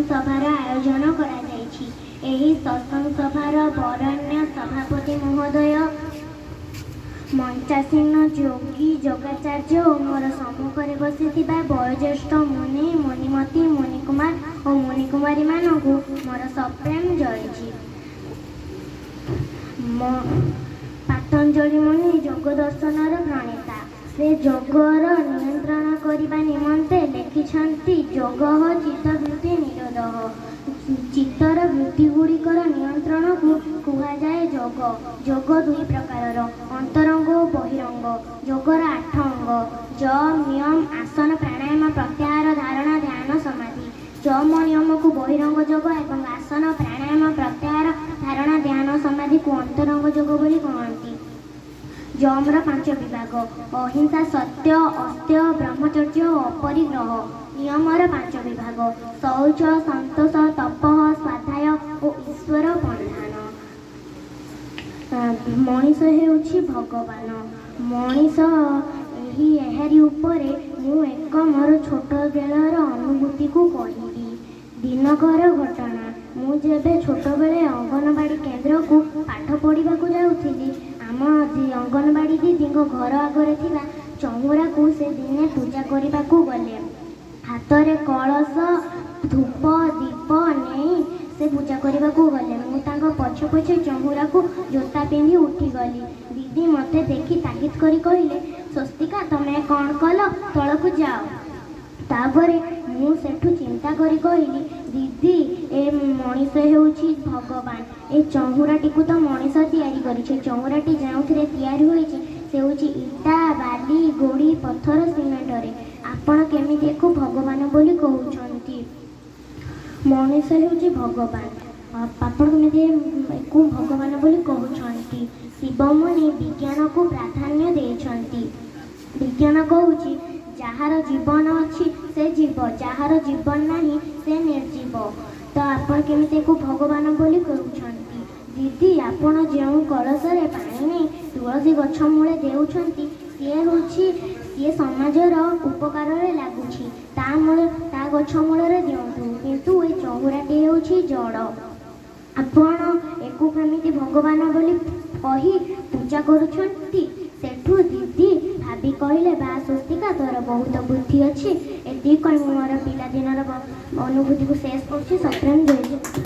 ସତ୍ସଙ୍ଗ ସଭାର ଆୟୋଜନ କରାଯାଇଛି। ଏହି ସତ୍ସଙ୍ଗ ସଭାର ବରେଣ୍ୟ ସଭାପତି ମହୋଦୟ, ମଞ୍ଚାସୀନ ଯୋଗୀ ଯୋଗାଚାର୍ଯ୍ୟ ଓ ମୋର ସମ୍ମୁଖରେ ବସିଥିବା ବୟୋଜ୍ୟେଷ୍ଠ ମୁନି, ମୁନିମତୀ, ମୁନିକୁମାର ଓ ମୁନିକୁମାରୀମାନଙ୍କୁ ମୋର ସପ୍ରେମ ଜୟଜୀ। ପାତଞ୍ଜଳି ମୁନି ଯୋଗ ଦର୍ଶନର ପ୍ରଣେତା। ସେ ଯୋଗର ନିୟନ୍ତ୍ରଣ କରିବା ନିମନ୍ତେ ଲେଖିଛନ୍ତି, ଯୋଗଃ ଚିତ୍ତବୃତ୍ତି ନିରୋଧଃ। ଚିତ୍ତର ବୃତ୍ତି ଗୁଡ଼ିକର ନିୟନ୍ତ୍ରଣକୁ କୁହାଯାଏ ଯୋଗ। ଯୋଗ ଦୁଇ ପ୍ରକାରର, ଅନ୍ତରଙ୍ଗ ଓ ବହିରଙ୍ଗ। ଯୋଗର 8 ଅଙ୍ଗ: ଯମ, ନିୟମ, ଆସନ, ପ୍ରାଣାୟାମ, ପ୍ରତ୍ୟାହାର, ଧାରଣା, ଧ୍ୟାନ, ସମାଧି। ଯମ ନିୟମକୁ ବହିରଙ୍ଗ ଯୋଗ ଏବଂ ଆସନ, ପ୍ରାଣାୟାମ, ପ୍ରତ୍ୟାହାର, ଧାରଣା, ଧ୍ୟାନ, ସମାଧିକୁ ଅନ୍ତରଙ୍ଗ ଯୋଗ ବୋଲି କହନ୍ତି। ଯମର 5 ବିଭାଗ: ଅହିଂସା, ସତ୍ୟ, ଅସ୍ତେୟ, ବ୍ରହ୍ମଚର୍ଯ୍ୟ ଓ ଅପରିଗ୍ରହ। ନିୟମର 5 ବିଭାଗ: ଶୌଚ, ସନ୍ତୋଷ, ତପଃ, ସ୍ୱାଧ୍ୟାୟ ଓ ଈଶ୍ୱର ପ୍ରଣିଧାନ। ମଣିଷ ହେଉଛି ଭଗବାନ। ମଣିଷ ଏହାରି ଉପରେ ମୁଁ ଏକ ମୋର ଛୋଟ ବେଳର ଅନୁଭୂତିକୁ କହିବି। ଦିନକର ଘଟଣା। ମୁଁ ଯେବେ ଛୋଟବେଳେ ଅଙ୍ଗନବାଡ଼ି କେନ୍ଦ୍ରକୁ ପାଠ ପଢ଼ିବାକୁ ଯାଉଥିଲି, ଆମ ଅଙ୍ଗନବାଡ଼ି ଦିଦିଙ୍କ ଘର ଆଗରେ ଥିବା ଚଉଁରାକୁ ସେ ଦିନେ ପୂଜା କରିବାକୁ ଗଲେ। ହାତରେ କଳସ, ଧୂପ, ଦୀପ ନେଇ ସେ ପୂଜା କରିବାକୁ ଗଲେ। ମୁଁ ତାଙ୍କ ପଛେ ପଛେ ଚଉଁରାକୁ ଜୋତା ପିନ୍ଧି ଉଠିଗଲି। ଦିଦି ମୋତେ ଦେଖି ତାଗିଦ କରି କହିଲେ, "ସ୍ୱସ୍ତିକା, ତମେ କ'ଣ କଲ? ତଳକୁ ଯାଅ।" ତାପରେ ମୁଁ ସେଠୁ ଚିନ୍ତା କରି କହିଲି, "ଦିଦି, ଏ ମଣିଷ ହେଉଛି ଭଗବାନ। ଏ ଚଉଁରାଟିକୁ ତ ମଣିଷ ତିଆରି କରିଛି। ଚଉଁରାଟି ଯେଉଁଥିରେ ତିଆରି ହୋଇଛି, ସେ ହେଉଛି ଇଟା, ବାଲି, ଗୋଡ଼ି, ପଥର, ସିମେଣ୍ଟରେ। ଆପଣ କେମିତି ଏକୁ ଭଗବାନ ବୋଲି କହୁଛନ୍ତି? ମଣିଷ ହେଉଛି ଭଗବାନ, ଆପଣ କେମିତି ଏକୁ ଭଗବାନ ବୋଲି କହୁଛନ୍ତି?" ଶିବମୁନି ବିଜ୍ଞାନକୁ ପ୍ରାଧାନ୍ୟ ଦେଇଛନ୍ତି। ବିଜ୍ଞାନ କହୁଛି, ଯାହାର ଜୀବନ ଅଛି ସେ ଜୀବ, ଯାହାର ଜୀବନ ନାହିଁ ସେ ନିର୍ଜୀବ। ତ ଆପଣ କେମିତି ଏକୁ ଭଗବାନ ବୋଲି କହୁଛନ୍ତି? ଦିଦି, ଆପଣ ଯେଉଁ କଳସରେ ପାଣି ନେଇ ତୁଳସୀ ଗଛ ମୂଳେ ଦେଉଛନ୍ତି, ସିଏ ସମାଜର ଉପକାରରେ ଲାଗୁଛି। ତା ମୂଳ, ତା ଗଛ ମୂଳରେ ଦିଅନ୍ତୁ। କିନ୍ତୁ ଏ ଚଉଁରାଟି ହେଉଛି ଜଡ଼। ଆପଣ ଏକୁ କେମିତି ଭଗବାନ ବୋଲି କହି ପୂଜା କରୁଛନ୍ତି? ସେଠୁ ଦିଦି ଭାବି କହିଲେ, "ବା ସ୍ୱସ୍ତିକା, ତୋର ବହୁତ ବୁଦ୍ଧି ଅଛି।" ଏତିକି କହି ମୁଁ ମୋର ପିଲାଦିନର ଅନୁଭୂତିକୁ ଶେଷ କରୁଛି। ସପ୍ରେମ ଜୟ।